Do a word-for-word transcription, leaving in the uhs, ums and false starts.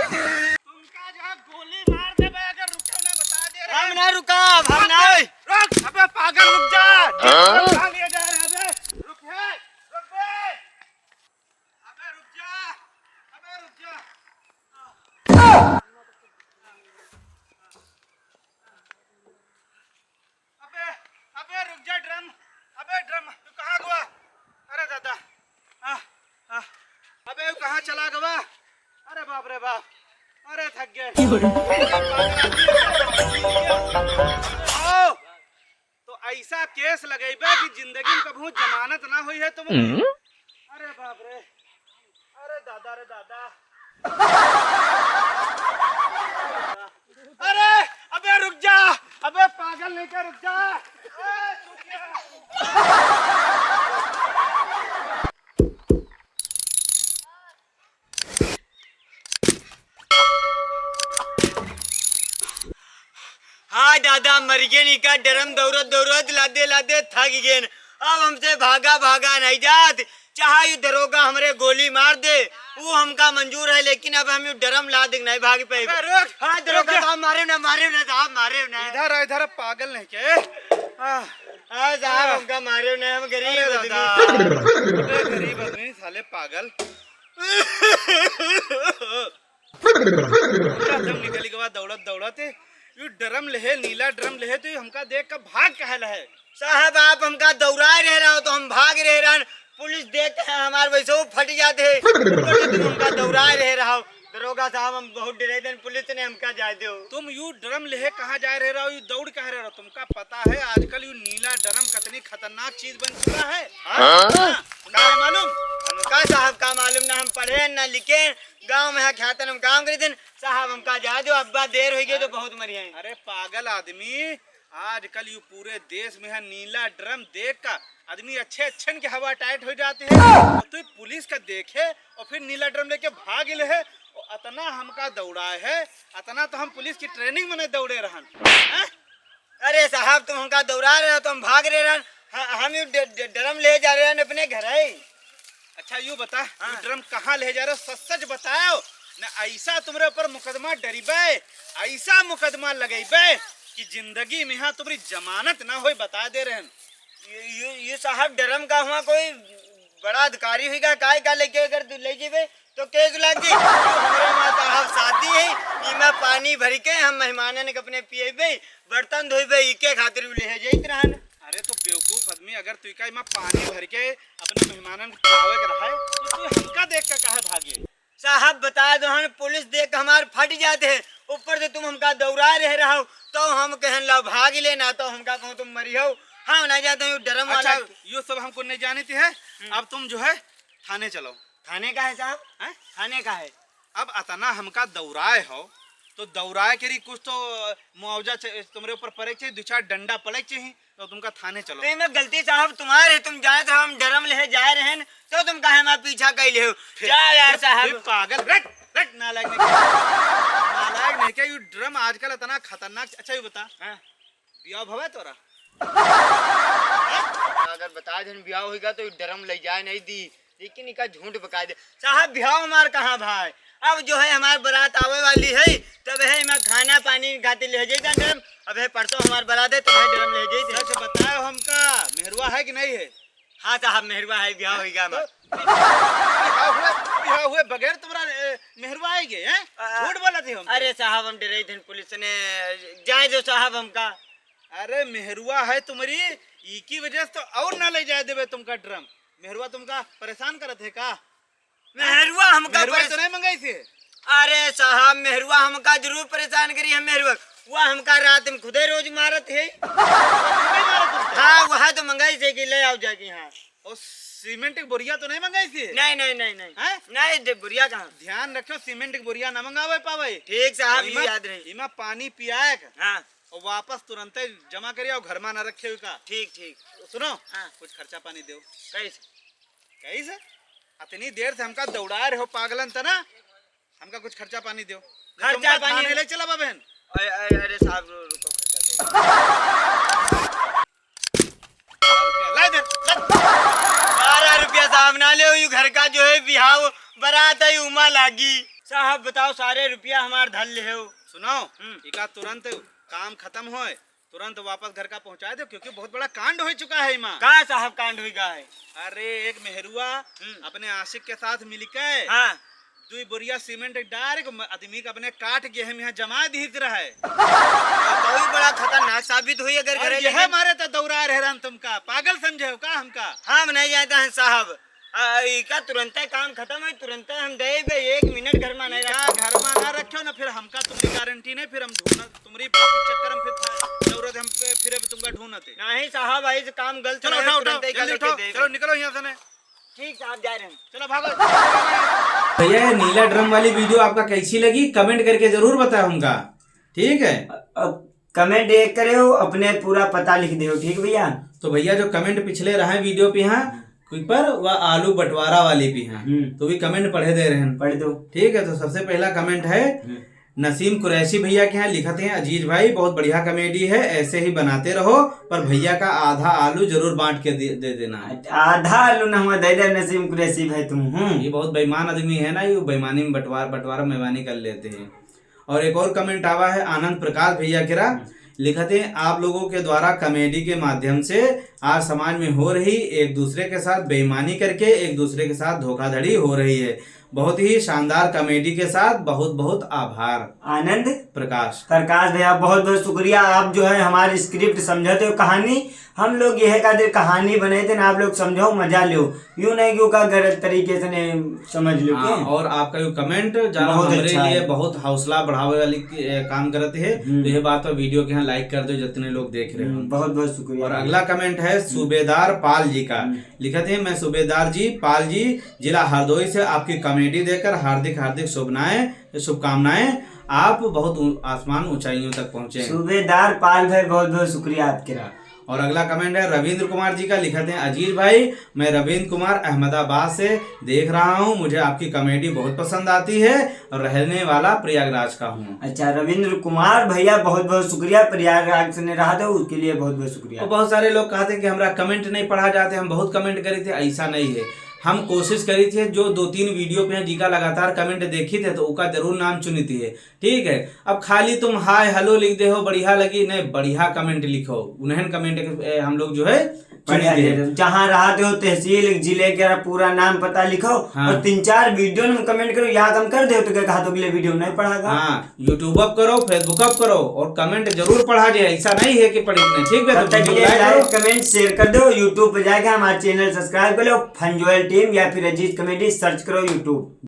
तुमका जो है गोली मार देबे, अगर रुके ना, बता दे रहे हम हैं। ना रुका, हम ना। अबे, रुक, अबे पागल, रुक जा। हाँ? कहाँ ले जा रहे हैं, अबे? रुक, हे, रुक बे। अबे रुक जा, अबे रुक जा। अबे, अबे रुक जा ड्रम, अबे ड्रम, तू कहाँ गवा? अरे दादा, आ, आ, अबे तू कहाँ चला गवा? अरे बाप रे बाप, अरे थक गए। आओ, तो ऐसा केस लगेबे कि जिंदगी में कबहूँ जमानत ना होई है तुम। हम्म। अरे बाप रे, अरे दादा रे दादा। अरे, अबे रुक जा, अबे पागल नहीं क्या, रुक जा। ए, रुक जा। हाँ दादा, मर गेन, इका ड्रम दौड़त दौड़त लादे लादे थक गेन। अब हमसे भागा भागा नहीं जात, चाहे यू दरोगा हमरे गोली मार दे, वो हमका मंजूर है, लेकिन अब हम यू ड्रम लाद के नहीं भाग पाए। अबे रुक, हाँ दरोगा रुक जा। साहब, मारे ना, मारे ना साहब, मारे ना। इधर आ, इधर आ, पागल नहीं के। हाँ। हाँ साहब, हाँ। हमका मारे ना, हम गरीब अरे आदमी। दादा। अरे गरीब आदमी, साले पागल। पूरा दम निकल गवा दौड़त दौड़त। यू ड्रम लेहे, नीला ड्रम लेहे, तो यू हमका देख के भाग काहे लहे? साहब, आप हमका दौड़ाए रहे रहो, तो हम भाग रहे रहन। पुलिस देख के हमार वैसे वो फट जाते हैं। ऊपर से तुम हमका दौड़ाए रहे रहो। दरोगा साहब, हम बहुत डरे थे, पुलिस ने हमका जाए दो। तुम यू ड्रम लेहे कहाँ जाए रहे रहो, यू दौड़ काहे रहे रहो? तुमका पता है आजकल यू नीला ड्रम कितनी खतरनाक चीज बन चुका है? हाँ? हाँ? हाँ? तुमका मालूम? हमका साहब का मालूम ना, हम पढ़े ना लिखे, गाँव में है ख्यातन हम काम करी दिन। साहब हमका जाए दो, अब्बा देर हो गई तो बहुत मरी हैं। अरे पागल आदमी, आजकल यू पूरे देश में है नीला ड्रम देख का आदमी अच्छे अच्छन के हवा टाइट हो जाते हैं। और तू पुलिस का देखे और फिर नीला ड्रम लेके भाग ले है। और अतना हमका दौड़ाए है, अतना तो हम पुलिस की ट्रेनिंग में नहीं दौड़े रहन। हैं? अरे साहब, तुम हमका दौड़ा रहे हो तो हम भाग रहे रहन। ह-, हम यू ड-, ड-, ड्रम ले जा रहे हैं अपने घर है। अच्छा, यू बता, हाँ। यू ड्रम कहाँ ले जा रहे हो? सच सच बताओ, न ऐसा तुमरे ऊपर मुकदमा डरिबे, ऐसा मुकदमा लगेबे कि जिंदगी में यहाँ तुम्हारी जमानत ना होई, बता दे रहन। ये, ये, ये साहब ड्रम का हुआ कोई बड़ा अधिकारी हुईगा, काय का लेके अगर तू ले जेबे तो केस लागी। हमरे माँ साहब शादी है, इमा पानी भर के हम मेहमानन के अपने पिएबे, बर्तन धोइबे, इके खातिर उ लेहे जाइत रहन। अरे तो बेवकूफ आदमी, अगर तू का इमा पानी भर के अपने मेहमानन के खिलावे के रहे, तो तू हमका देख के काहे भागे? साहब बता दो हन, पुलिस देख के हमार फट जाते हैं, ऊपर से तुम हमका दौड़ा रहे रहो, तो हम कहन ला भाग ले ना, तो हमका कहूँ तुम मरी हो, हम ना जाते हैं, ड्रम वाला। अच्छा, यो सब हमको नहीं जाने थे, हम्म। अब तुम जो है थाने चलो। थाने का है साहब? हैं? थाने का है? अब अतना हमका दौड़ाए हो, तो दौड़ाए के रही कुछ तो, अ, मुआवजा च-, तुमरे ऊपर पड़े के चाहिए, दो चार डंडा पड़े के चाहिए, तो तुमका थाने चलो। तो इमे गलती साहब तुम्हारे, तुम जाए तो हम ड्रम लेहे जाए रहे न, तो तुम काहे हमार पीछा कैले हो? फिर, जा यार फिर, साहब। फिर पागल, रट, रट, नालायक नहीं क्या? नालायक नहीं क्या? यू ड्रम आजकल अतना खतरनाक। अच्छा, यू बता, हाँ। बियाह भवे तोरा? अगर बता देन बियाह होइगा तो ड्रम ले जाए नहीं दी, लेकिन इका झूठ बका दे। साहब, बियाह हमार कहाँ भाई? अब जो है हमार बारात आवे वाली है, तब है मैं खाना पानी खातिर ले जाइता ड्रम। अब है परसों हमार बारात है, तब है ड्रम ले जाइता। सच बताओ हमका, मेहरुआ है कि नहीं है? हाँ साहब, मेहरुआ है, बियाह होइगा तो हमार। बियाह हुए, बियाह हुए बगैर तुम्हारा, ए, मेहरुआ आएगे, हैं? आ, झूठ बोला थे हम। अरे साहब, हम डरे थे पुलिस ने, जाए दो साहब हमका। अरे मेहरुआ है तुम्हारी, इकी वजह से तो और ना ले जाए देबे तुमका ड्रम। मेहरुआ तुमका परेशान करत है का? मेहरुआ हमका मेहरुआ परेश-, तो नहीं मंगाई थी? अरे साहब, मेहरुआ हमका जरूर परेशान करी है मेहरुआ। वह हमका रात में खुदे रोज मारत है। तुम नहीं मारत तुम? हाँ, वह तो मंगाई थी कि ले आओ जाके यहाँ। और सीमेंट की बोरिया तो नहीं मंगाई थी? नहीं, नहीं, नहीं, नहीं। हैं? नहीं, दे, बोरिया कहाँ? ध्यान रखो, सीमेंट की बोरिया ना मंगावे पावे। ठीक साहब, और ये इमा, याद रही। इमा पानी पियाए का। हाँ। और वापस तुरंते जमा करिए और घर में ना रखे हुए का। ठीक, ठीक। सुनो, हाँ। कुछ खर्चा पानी दो। कैसे? कैसे? अतनी देर से हमका दौड़ा रहे हो पागलन तना, हमका कुछ खर्चा पानी दो। खर्चा तुमका पानी थाने ले चला बहन। अरे, अरे, अरे साहब, रु-, रुको, खर्चा दे। ला इधर, ला। बारह रुपया साहब ना ले, यू घर का जो है बिहाव बारात है, उमा लागी। साहब बताओ, सारे रुपया हमार धर ले हो। सुनो, हम्म। इका तुरंत काम खतम होए, तुरंत वापस घर का पहुंचा दो, क्योंकि बहुत बड़ा कांड हो चुका है इमा। का साहब कांड हुई गा है? अरे, एक मेहरुआ हम्म। अपने आशिक के साथ मिलके हाँ। दुई बोरिया सीमेंट डार के म-, आदमी के अपने काट के हम यहाँ जमा दीत रहे। तो भी बड़ा खतरनाक साबित हुई अगर और घरे यह लेके मारे तो दौड़ा रहे रहन तुमका, पागल समझे हो का हमका? हम नहीं जाते हैं साहब। आ, इका तुरंते काम खतम है, तुरंते हम देबे, एक मिनट घर में नहीं इका रखो। घर में ना रखो ना, फिर हमका तुम्हारी गारंटी नहीं, फिर हम ढूंढना, तुम्हारी चक्कर में फिर था, जरूरत हम पे, फिर अभी तुमका ढूंढते। नहीं साहब, ऐसे काम गलत चलो, नहीं, उठाओ, उठाओ, तुरंते इका जल्दी लेके उठाओ, देबे। चलो, निकलो यहाँ से ने। ठीक साहब, जा रहे हैं। चलो, भागो। भैया, ये नीला ड्रम वाली वीडियो आपका कैसी लगी, कमेंट करके जरूर बताएं हमका, ठीक है? अब कमेंट एक करे हो, अपने पूरा पता लिख दे हो, ठीक भैया? तो भैया, जो कमेंट पिछले रहे वीडियो पे यहाँ, कोई पर वह आलू बंटवारा वाली भी हैं, हम्म। तो भी कमेंट पढ़े दे रहे हैं। पढ़ दो। ठीक है, तो सबसे पहला कमेंट है हम्म। नसीम कुरैशी भैया के यहाँ, लिखत हैं, "अजीज भाई, बहुत बढ़िया कॉमेडी है, ऐसे ही बनाते रहो, पर भैया का आधा आलू जरूर बांट के दे, दे देना।" आधा आलू ना हुआ, दे दे नसीम कुरैशी भाई तुम, हम्म। ये बहुत बेईमान आदमी है ना, ये बेईमानी में बंटवार, बंटवारा बेईमानी कर लेते हैं। और एक और कमेंट आवा है आनंद प्रकाश भैया केरा, हम्म। लिखत हैं, "आप लोगों के द्वारा कॉमेडी के माध्यम से आज समाज में हो रही एक दूसरे के साथ बेईमानी करके एक दूसरे के साथ धोखाधड़ी हो रही है। बहुत ही शानदार कॉमेडी के साथ बहुत बहुत आभार।" आनंद प्रकाश। प्रकाश भैया, बहुत बहुत शुक्रिया। आप जो है हमारी स्क्रिप्ट समझते हो, कहानी, हम लोग यह खातिर कहानी बनाए थे ना, आप लोग समझो, मजा लो। यूं नहीं कि ओका गलत तरीके से नहीं समझ लो हाँ, के। और आपका यो कमेंट जाना बहुत हमरे अच्छा लिए है। बहुत हौसला बढ़ावे वाली, ए, काम करत है। हम्म। तो ये बात पर वीडियो के यहाँ लाइक कर दो, जितने लोग देख रहे हो। हम्म, बहुत बहुत शुक्रिया। और अगला कमेंट है हम्म। सूबेदार पाल जी का। हम्म। लिखत हैं, "मैं सूबेदार जी, पाल जी, जिला हरदोई से आपकी कॉमेडी देखकर हार्दिक हार्दिक शुभनाएं, शुभकामनाएं। आप बहुत ऊ-, आसमान ऊंचाइयों तक पहुंचे हैं।" सूबेदार पाल भाई, बहुत बहुत शुक्रिया आपके। और अगला कमेंट है रविंद्र कुमार जी का, लिखत हैं, "अजीज भाई, मैं रविंद्र कुमार अहमदाबाद से देख रहा हूँ, मुझे आपकी कॉमेडी बहुत पसंद आती है और रहने वाला प्रयागराज का हूँ।" अच्छा रविंद्र कुमार भैया, बहुत बहुत शुक्रिया, प्रयागराज से ने रहा था, उसके लिए बहुत बहुत शुक्रिया। और बहुत सारे लोग कहते हैं कि हमारा कमेंट नहीं पढ़ा जाते, हम बहुत कमेंट करी थे, ऐसा नहीं है। हम कोशिश करी थे, जो दो तीन वीडियो पे हैं जिका लगातार कमेंट देखी थे, तो उका जरूर नाम चुनी थी है। ठीक है, अब खाली तुम हाय हेलो लिख दे हो, बढ़िया लगी, नहीं, बढ़िया कमेंट लिखो, उन्हें कमेंट के, ए, हम लोग जो है बढ़िया चुनी दे। दे दो। जहाँ रहते हो तहसील, जिले के पूरा नाम पता लिखो हाँ। और तीन चार वीडियो में कमेंट करो, याद हम कर दे तो क्या कहा तो अगले वीडियो में नहीं पढ़ा गा। हाँ, YouTube अप करो, Facebook अप करो और कमेंट जरूर पढ़ा जाए, ऐसा नहीं है कि पढ़ी नहीं। ठीक है, तब तो तक के वीडियो लिए लाइक करो। लाइक, कमेंट, शेयर कर दो। YouTube पे जाके हमारा चैनल सब्सक्राइब कर लो, फन जोएल टीम या फिर अजीज कॉमेडी सर्च करो YouTube।